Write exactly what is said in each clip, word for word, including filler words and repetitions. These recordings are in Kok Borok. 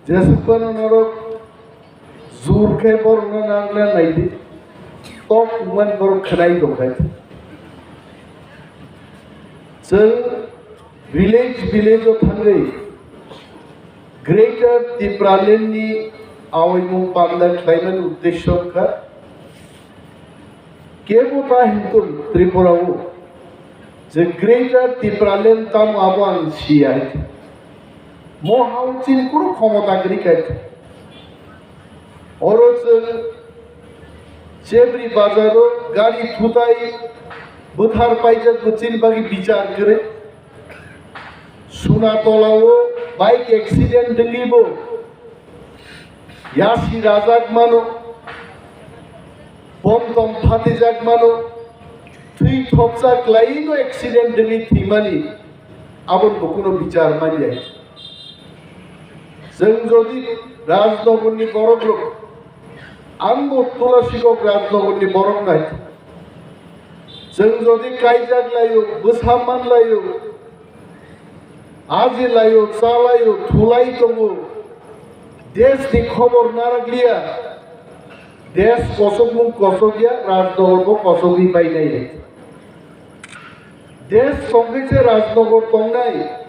Jesuk phano norok jur khe borokno nangna naidi, tok wngmani borok khwnai tongkha. Chwng village village o thangwi Greater Tipraland ni awaimung panda khlaimani uddesyo wngkha. Kebo ta hinton Tripura o je Greater Tipraland tamo abo ang siya. Mo hao chini kunu khomota kwrwi kha. Oro chwng Chebri bazaro gari thutai bwthar paijak bo chini bagwi bichar kwrwi. Sunatolao bike accident wngwi bo yasi rajak mano, bomtom phatijak mano, thwi thopsa kwlaino accident wngwi thwimani, aboni bo kuno bichar manya. Chwng jodi Rajnagarni borok rok, ang bo Tulasikok Rajnagarni borok nai. Chwng jodi kaijak laio, bwsa man laio, aji laio, cha laio, thulai tongo, desh ni khobor narak liya, desh kosok mung kosok ya, Rajnagar bo kosok ri pai nai. Desh tongkhe se Rajnagar tongnai.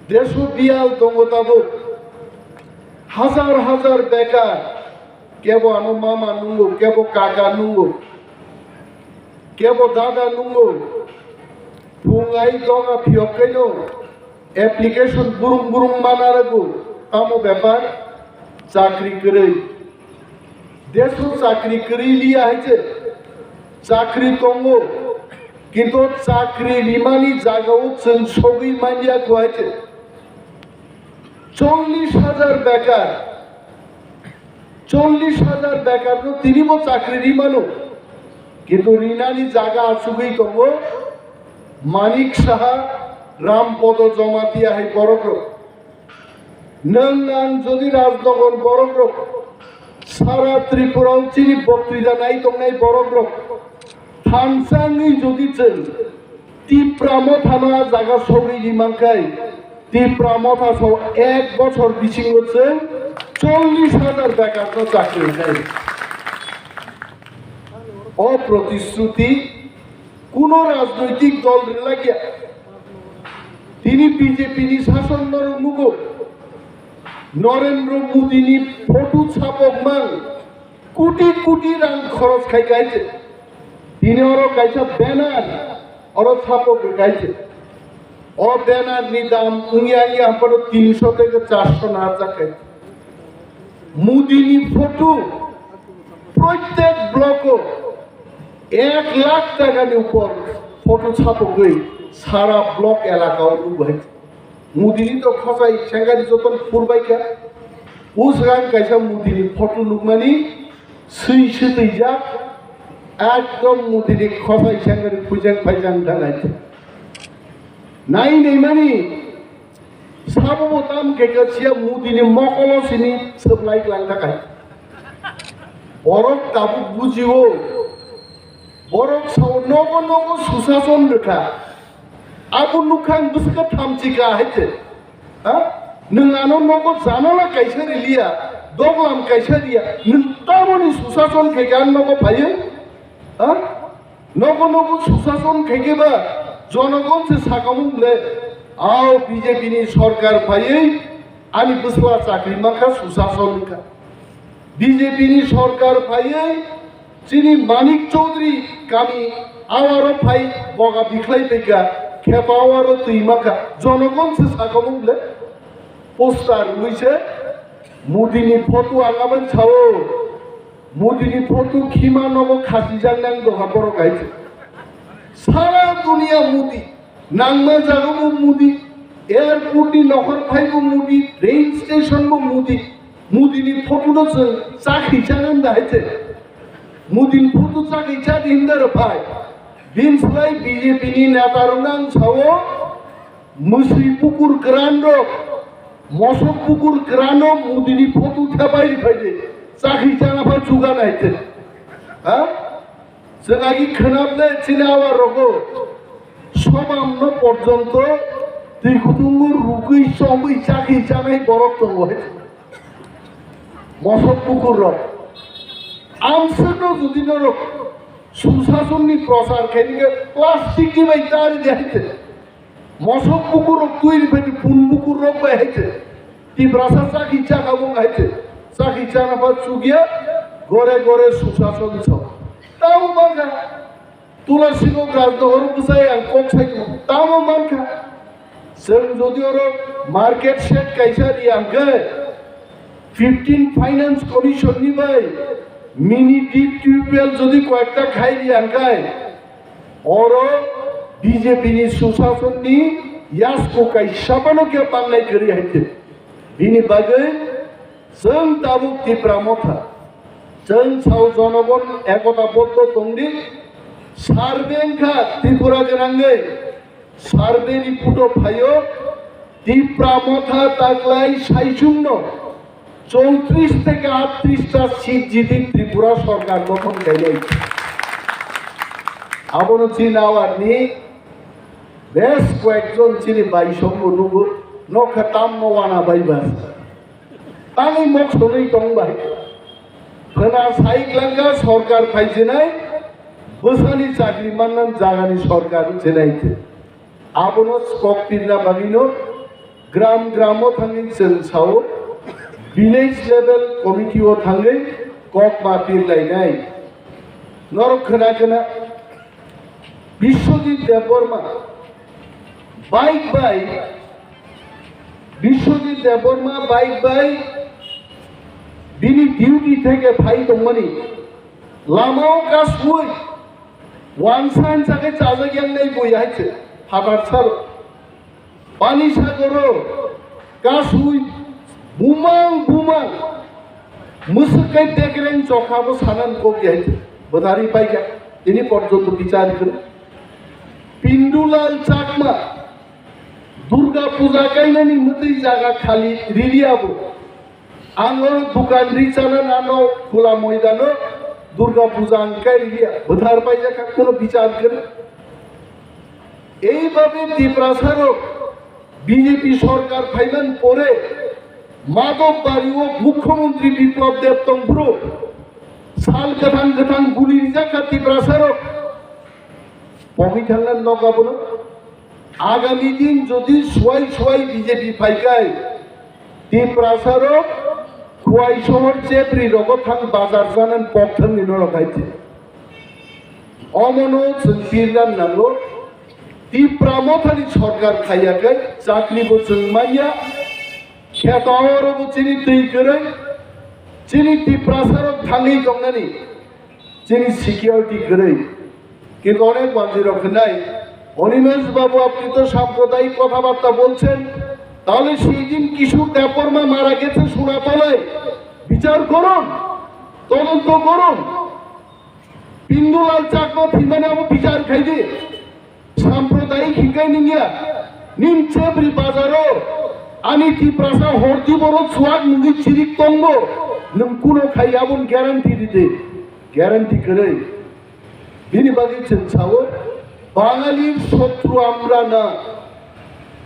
Desu biyal tongo tabuk. Hajar hajar bekar. Kebo ano mama nungo, kebo kaka nungo, kebo dada nungo. Phung ai doga phiyok kaino application burung burung mana rago. Tamo bepar? Chakri kwrwi. Desu chakri kwrwi liya hai se. Chakri tongo. Kintu chakri rimani jagao chwng sogwi manya kho hai se. Chollish hajar bekar. Chollish hajar bekarno tinibo chakri rimano. Kintu rinani jaga achugwi tongo Manik Saha, Rampodo Jamatia hai borokrok. Nwng ang jodi Rajnagar borokrok, sara Tripura o chini boktrida nai tongnai borokrok, thansa wngwi jodi chwng Tipra Mothano a jaga sogwi ri mankhai, Tipra Motha so ek bochor bisingo chwng chollish hajar bekarno chakri rwnai. O protishruti kuno rajnoitik dol rilakya. Tini B J P ni sason norok nugo. Narendra Modi ni photo chapok mang. Koti koti rang khoros khai kaise. Tini oro kaisa banner, oro chapok kaise. O banner ni dam wngya wngya hampano tinsho theke charso na jakai. Modi ni photo, prottek block o ek lakh taka ni upor photo chapogwi sara block elaka o nugo hai. Mudini to khosai sengari joton phurbai kha. Usrang kaisa mudini photo nukmani swi swtwijak, ekdom mudini khosai sengari phuijang phaijang thangai. Nai naimani sabo bo tam khe kha sia mudini mokolo sini swplai klang thakai. Borok tabuk bujio, borok sao nogo nogo susason rwkha. Abo nukha ang bwswkha thamchi ka hai se. Ha? Nwng ano nogo janala kaisa riliya, doglam kaisa riya, nwng tamoni susason khe khe ang nogo phaiyo? Ha? Nogo nogo susason khe khe ba jonogon se sakamung le, ao B J P ni sorkar phaiwi ani bwsla chakri mankha susason wngkha. B J P ni sorkar phaiwi chini Manik Chaudhary kami awaro phai boga bikhlai phaikha, khepa awaro twi mankha, jonogon se sakamung le poster rwui se Modi ni photo ang abani sao, Modi ni photo khima nogo khasijak nang doha borok hai se. Sara dunia Modi. Nangma jaga bo Modi, airport ni nokhor phai bo Modi, train station bo Modi, Modi ni photo no chwng chakri chana da hai se. Modi ni photo chakri chadi hinda ro phai. Bin slai B J P ni neta rok nang sao, musui pukur kwran rok, mosok pukur kwran rok Modi ni photo thepai phai de. Chakri chana pha chuga nai te. Ha? Chwng agi khwnam le chini awa rogo. Sobam no porjonto Twi kutungo rugwi chongwi chakhi chanai borok tongo hai. Mosok bukur rok. Amswkno jodi norok susasonni prochar khainike plastic ni bai tari de hai te. Mosok bukur rok twi ni bai pun bukur rok bai hai te. Tiprasa chakhi chakha bo hai te. Chakhi chana pa chugya gore gore susason chok. Tamo bangkha. Tulasi Rajnohor bwsai ang kok sai tamo mankha. Chwng jodi oro market shed kaisa ri ang khe fifteen Finance Commission ni bai mini deep tubewell jodi koyekta khai ri ang khe oro B J P ni susason ni yasku kaisa phano khe pangnai kwrwi hai khe. Bini bagwi chwng tabuk Tipra Motha. Chwng sao jonogon ekota boddo tongdi, survey wngkha Tripura gwnangwi, survey report o phaio, Tipra Motha taklai saichungno chowtris theke aatris ta seat jiti Tripura sorkar gothon khainai. Abono chini awarni bes koyekjon chini baisongbo nugo, nokha tamno wana bai bas. Tangwi mok sonwi tong bai. Khwna sai klangkha sorkar phaijinai, bwsani chakri mannan jagani sorkar wngsinai khe. Abono kok pirna bagwino gram gramo thangwi chwng sao, village level committee o thangwi kok ma pirlainai. Norok khwna khwna Biswajit Debbarma bike bai, Biswajit Debbarma bike bai bini duty theke phai tongmani lamao kasui wansa hinsa khe chajak yang nai bui hai se phatar sar. Pani sagoro kasui bumang bumang mwswk kai bekreng chokha bo sanan kok ya bwthari paikha tini porjonto bichar kwrwi. Pindulal Chakma Durga Puja kainani mwtwi jaga khali riri abo. Ang oro dukan ri chana nano khula moidano Durga Puja ang kai liya bwthar paijak kha kuno bichar kwrwi. Eibabe Tiprasarok B J P sorkar phaiman pore Madhobbario Mukhyamantri Biplab Deb tongphuru sal kwthang kwthang guli rijak kha Tiprasarok. Pogwi thangna nok abono. Agami din jodi suai suai B J P phaikai, Tiprasarok Khwai sohor chepri rogo thang bazar janan pok thangni norok hai di. Omono chwng pirna nango. Tipra Mothani sorkar khaiyakai, chakri bo chwng manya. Kheto oro bo chini twi kwrwi, chini Tiprasarok thangwi tongnani, chini security kwrwi. কিন্তু অনেক বান্দিরও নাই। অনিমেষ বাবু, আপনি তো সাম্প্রদায়িক কথাবার্তা বলছেন, তাহলে সেই দিন কিশোর দেববর্মা মারা গেছে সোনাতলায়, বিচার করুন, তদন্ত করুন। Pindulal Chakma thwimani abo bichar khaidi. Sampradayik hikai ningya. Ning chebri bazaro ani Tiprasa horti borok chuak nungwi chirik tongbo. Nwng kuno khai aboni guarantee ridi. Guarantee kwrwi. Bini bagwi chwng sao, Bangalir shotru amra na.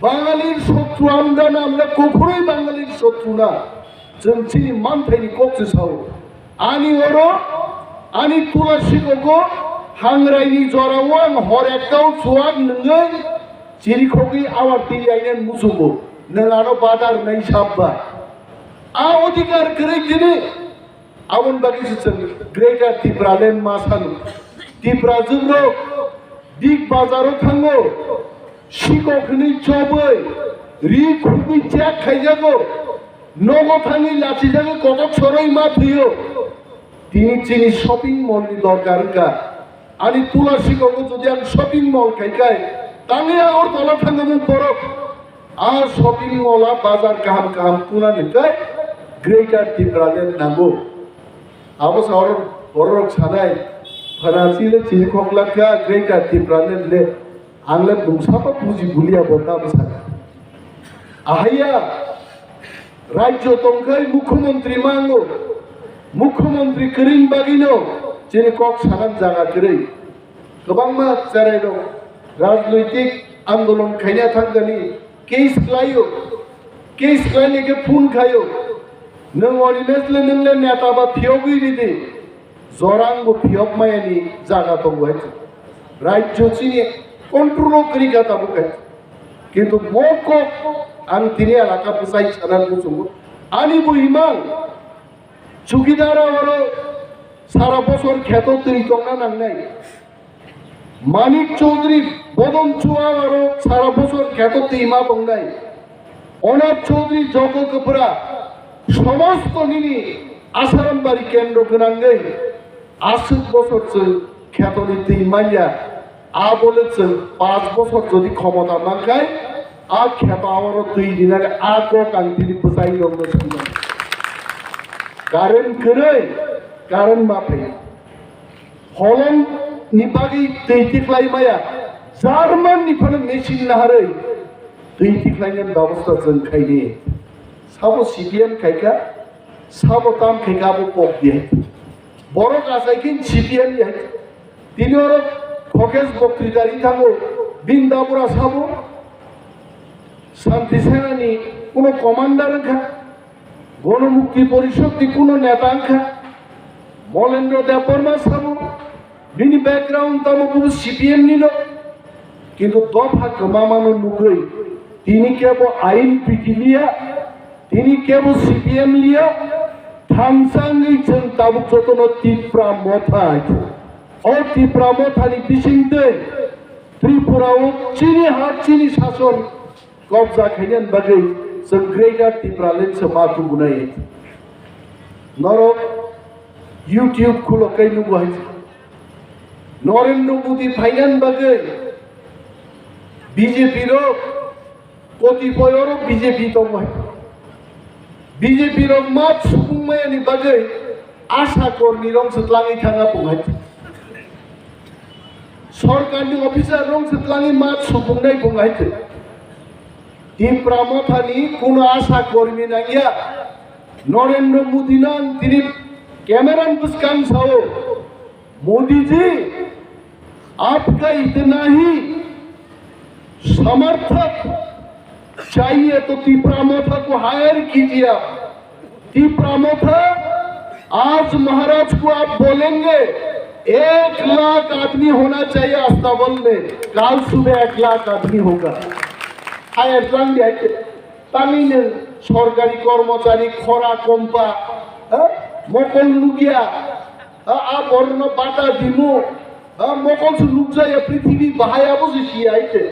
Bangalir shotru amra na, amra kokhoroi Bangalir shotru na. Chwng chini manthaini kok se sao. Ani oro, ani tula sikogo, hangraini jorao ang hor ekkao chuak nwngwi chirikhogwi awar twi lainani muchungo. Nwng ano badar nai sabba. A odhikar kwrwi tini. Aboni bagwi se chwng Greater Tipraland ma sanu. Tiprajwk rok Big Bazar o thango, sikok hwnwi chobwi, ri khubwi chek khaijago, nogo thangwi lachijagwi kotok soroi ma thwio. Tini chini shopping mall ni dorkar wngkha. Ani tula sikogo jodi ang shopping mall khai khai, tangwi Agartala thangmung borok a shopping mall a bazar kaham kaham tuna ni kai Greater Tipraland nango. Abo sa oro borok sanai, Phanasi le chirikhok lakha Greater Tipraland le, ang le bungsapa buji bulia bo tamo sana. Ahaya, rajyo tongkhai mukhyamantri mango, mukhyamantri kwrwini bagwino chini kok sanan jaga kwrwi. Kwbangma cherairok rajnoitik andolon khaina thangkani, Case khlaio, case khlainai khe phone khaio. Nwng Animesh le nwng le neta ba phiyogwi ridi. Jorang bo phiyok mayani jaga tongo hai. Rajyo chini control o kwrwi kha tabuk hai. Kintu mo kok ang tini elaka bwsai sana muchungo. Ani bo imang chukidara oro sara bosor kheto twi tongna nangnai. Manik Chaudhary bodon chua aro sara bosor kheto twi ma tongnai. Onak Chaudhary jogo kwpra somosto nini Asarambari kendro gwnangwi aswk bosor chwng khetoni twi manya. Abole chwng panch bosor jodi khomota mankhai, a kheto aro twi rinani a kok ang tini bwsai rokno swngo. Current kwrwi, current ma phai. Holong ni bagwi twi tikhlai maya, German ni phano machine naharwi twi tikhlai nani babosta chwng khaini. Sabo C P M khaikha, sabo tam khaikha abo kok di hai. Borok achai khe C P M di hai. Tini oro Khokesh Boktrita ri thango, Bindabura sabo, Shanti Sena ni kuno commander wngkha. Gonomukti Porishod ni kuno neta wngkha, Molendra Debbarma sabo, bini background tamo kubo C P M ni no, kintu dopha kwmamano nugwi tini kebo ain pitiliya, tini kebo C P M liya, thamsangwi chwng tabuk jotono Tipra Motha hai. O Tipra Motha ni bisingtwi Tripura o chini ha chini sason kobja khainani bagwi chwng Greater Tipraland se ma tubunai. Norok YouTube khulo kai nugo hai. Narendra Modi phainani bagwi B J P rok kotipoi oro B J P tongo hai. B J P rok ma supung mayani bagwi asha kormi rok se tlangwi thanga pung hai. Sorkarni officer rok se tlangwi ma supungnai pung hai. Tipra Mothani kuno asha kormi nangya. Narendra Modi no ang tini camera ni bwskang sao, "Modi ji, aapka itna hi samarthak chahiye to Tipra Motha ko hire kijiye aap." Tipra Motha, आज महाराज को आप बोलेंगे, एक लाख आदमी होना चाहिए अस्ताबल में, कल सुबह एक लाख आदमी होगा। Hire tlang di hai, tangwi nwng sorkari kormochari khora kompa, ha? Mokol nugya, ha? A borno bata dimu, ha? Mokol su nukjaya prithibi bahai abo se siya hai te.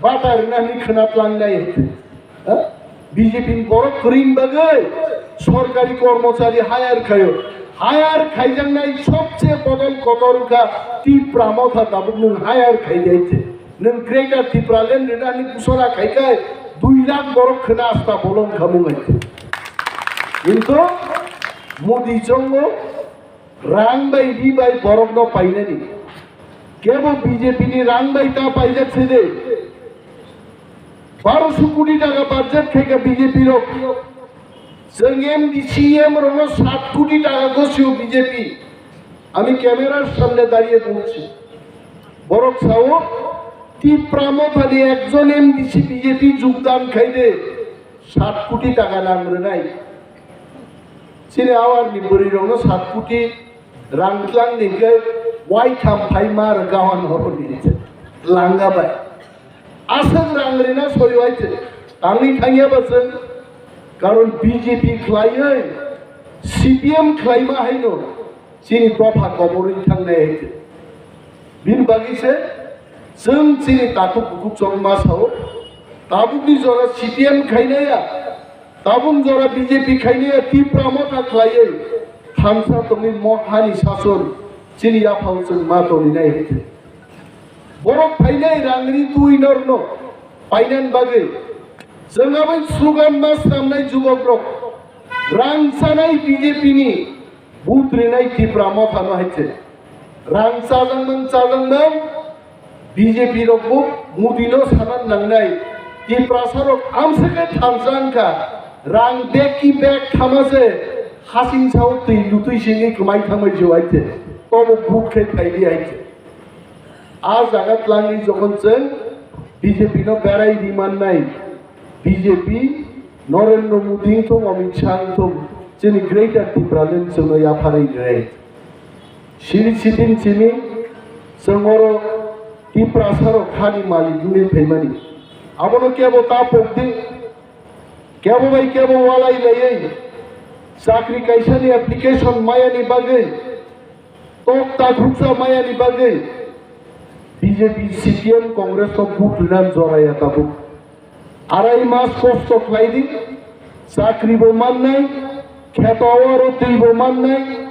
Bata rina ni khna tlang nai hai te. Ha? B J P ni borok kwrwini bagwi sorkari kormochari hire khaio. Hire khaijaknai sobse bodol kotor wngkha Tipra Motha tabuk nwng hire khaidi hai te. Nwng Greater Tipraland rwnani busora khaikhai dui lakh borok khna asta bolong khamung hai te. Kintu Modi chongo rang bai ri bai borokno painani. Kebo B J P ni rang bai ta paijak se de. Baroso koti taka budget khaikha B J P rok. Chwng M D C M rokno sat koti taka gosio B J P. Ami camera samne dariye bokchi. Borok sao, Tipra Mothani ekjon M D C B J P jogdan khaide sat koti taka rang rwnai. Chini awarni bwrwirokno sat koti rang tlang ni hwnkhe waitham phai ma rwkha hwn horoni langa bai. Aswk rang rina soi waithe tangwi thangya ba chwng, karon B J P khlaiwi C P M khlaima haino chini dopha koborwi thangnai hai khe. Bini bagwi se chwng chini takhuk bukhuk chongma sao, tabukni jora C P M khainaya, tabuk jora B J P khainaya, Tipra Motha khlaiwi thansa tongwi mo hani sason chini yaphao chwng ma tongwi nai hai khe. Borok phainai rangni twi norno painani bagwi chwng abai slogan ma swnamnai jubokrok rang chanai B J P ni Vote rinai Tipra Mothano hai se. Rang chajaknang chajaknang B J P rokbo Modi no sana nangnai. Tiprasa rok amswk khe thamsa wngkha. Rang bag ki bag thama se hasing sao twi lutwi singwi kwmai thangbai jowai se. Tobo vote khe phaidi hai se. A jaga tlangwi jokhon chwng B J P no berai rimannai. B J P, Narendra Modi wngthung, Amit Shah wngthung, chini Greater Tipraland chwngno yapharwi rwnai. Sini sitin sini chwng oro Tiprasarok hani malik wngwi phaimani. Abono kebo ta pokdi, kebo bai kebo walai laiwi chakri kaisani application mayani bagwi, tok takhuksa mayani bagwi B J P, C P M, Congress no vote rwna joraya tabuk. Arai mas kosto khlai di, chakri bo mannai, kheto aro twi bo mannai,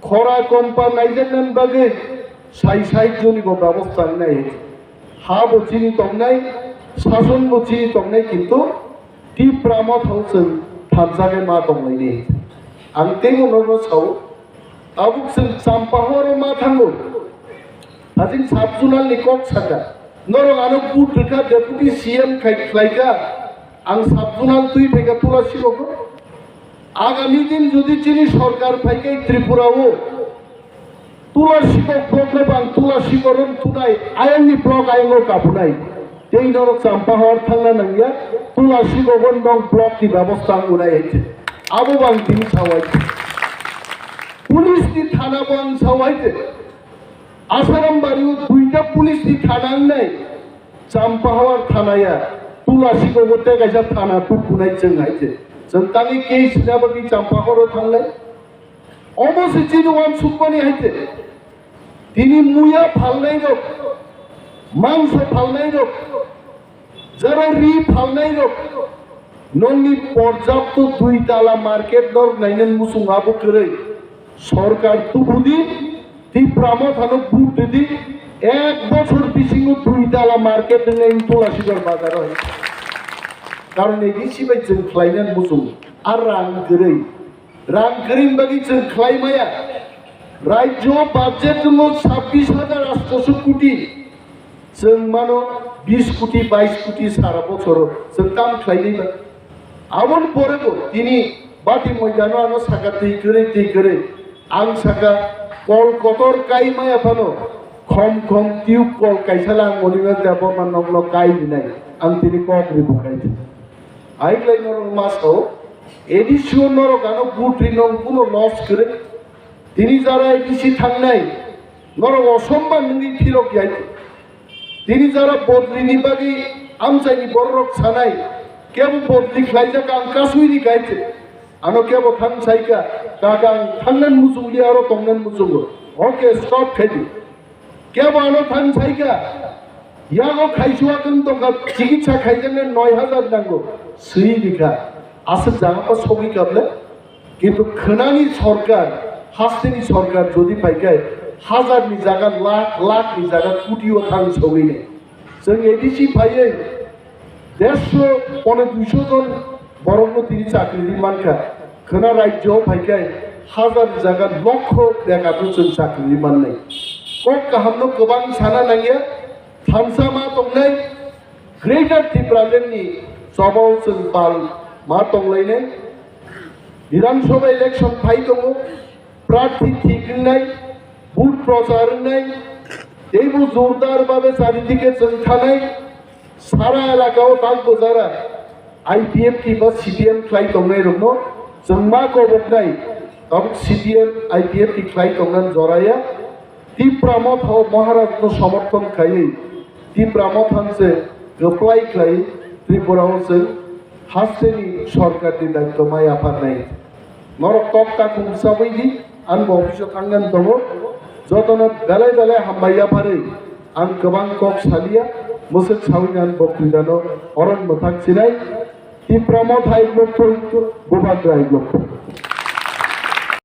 khora kompa naijaknani bagwi sai sai joni bo bebosta wngnai. Ha bo chini tongnai, sason bo chini tongnai, kintu Tipra Motha o chwng thansa khe ma tonglaini. Ang teibo norok sao, tabuk chwng Champahor o ma thango. Hajing sub zonal ni kok saka. Norok ano vote rwkha, deputy C M khai khlaikha. Ang sub zonal twi phaikha Tulasikok o. Agami din jodi chini sorkar phaikha Tripura o, Tulasikok block no bang Tulasikok ron tunai, ayang ni block ayang o kabunai. Tei norok Champahor thangna nangya, Tulasikok o nong block ni bebosta ang unai hai se. Abo bang tini sawai. Police ni thana bo ang sawai se. Asaram bari o duita police ni thana ang nai. Champahor thana ya, Tulasikok o tei kaisa thana tukunai chwng hai se. Chwng tangwi case na bagwi Champahor o thangnai. Omo se chini uansukmani hai se. Tini muya phalnai rok, mangso phalnai rok, jara ri phalnai rok, nongni porjapto dui tala market norok nainani muchung abo kwrwi. Sorkar tubudi, Tipra Mothano vote ridi, ek bochor bisingo dui tala market wngnai Tulasikok bazaro hai. Karon A D C bai chwng khlainani muchung, a rang kwrwi. Rang kwrwini bagwi chwng khlai maya. Rajyo budget wngo sabbish hajar atsho koti. Chwng mano bish koti, bais koti sara bochoro chwng kam khlainai ba. Aboni pore bo tini bati moidano ano saka twi kwrwi, twi kwrwi. Ang saka kol kotor kai maya phano khom khom tube kol kaisa lang moni ma da bo man nokno kai dinai. Ang tini kok ri bukai. Aiklai norok ma sao, A D C o norok ano vote ri nong kuno loss kwrwi. Tini jara A D C thangnai, norok osomman wngwi phirok yai. Tini jara bodri ni bagwi amchaini bororok sanai, kebo bodri khlaijak ang kasui ri kaite. Ano kebo thang saika, kaka ang thangnan muchungli aro tongnan muchungo. Okay, stop khaidi. Kebo ano thang saika, yago khaisua kung tongkha, chikitsa khaijaknai noi hajar nango, swi rikha. Aswk jaga pa sogwi kable? Kintu khwnani sorkar, hasteni sorkar jodi phaikai, hajar ni jaga lakh, lakh ni jaga koti o thang sogwi nai. Chwng A D C phaiwi, dersho pone duisho jon borokno tini chakri ri mankha. Khwna rajyo phaikai hajar jaga lokho bekarno chwng chakri ri mannai. Kok kahamno kwbang sana nangya, thansa ma tongnai, Greater Tipraland ni chobao chwng pal ma tonglainai. Bidhan Sabha election phai tongo, prarthi thik wngnai, vote prochar wngnai, teibo jordar babe charidike chwng thanai. Sara elakao tak bojara I P F T ba C P M khlai tongnai rokno chwng ma koboknai, tabuk C P M I P F T khlai tongnan joraya. Tipra Motha o Maharaj no somorthon khaiwi Tipra Motha se kwplai khlai Tripura o chwng hasteni sorkar ni daityo ma yapharnai. Norok tok ta khum sabwi di, ang bo office o thangnan tongo. Jotono belai belai hambai yapharwi ang kwbang kok saliya, mwswk sawi ang bo kwidano oron mwthak sinai. Tipra Motha hai blok thung, Bubagra hai blok thung.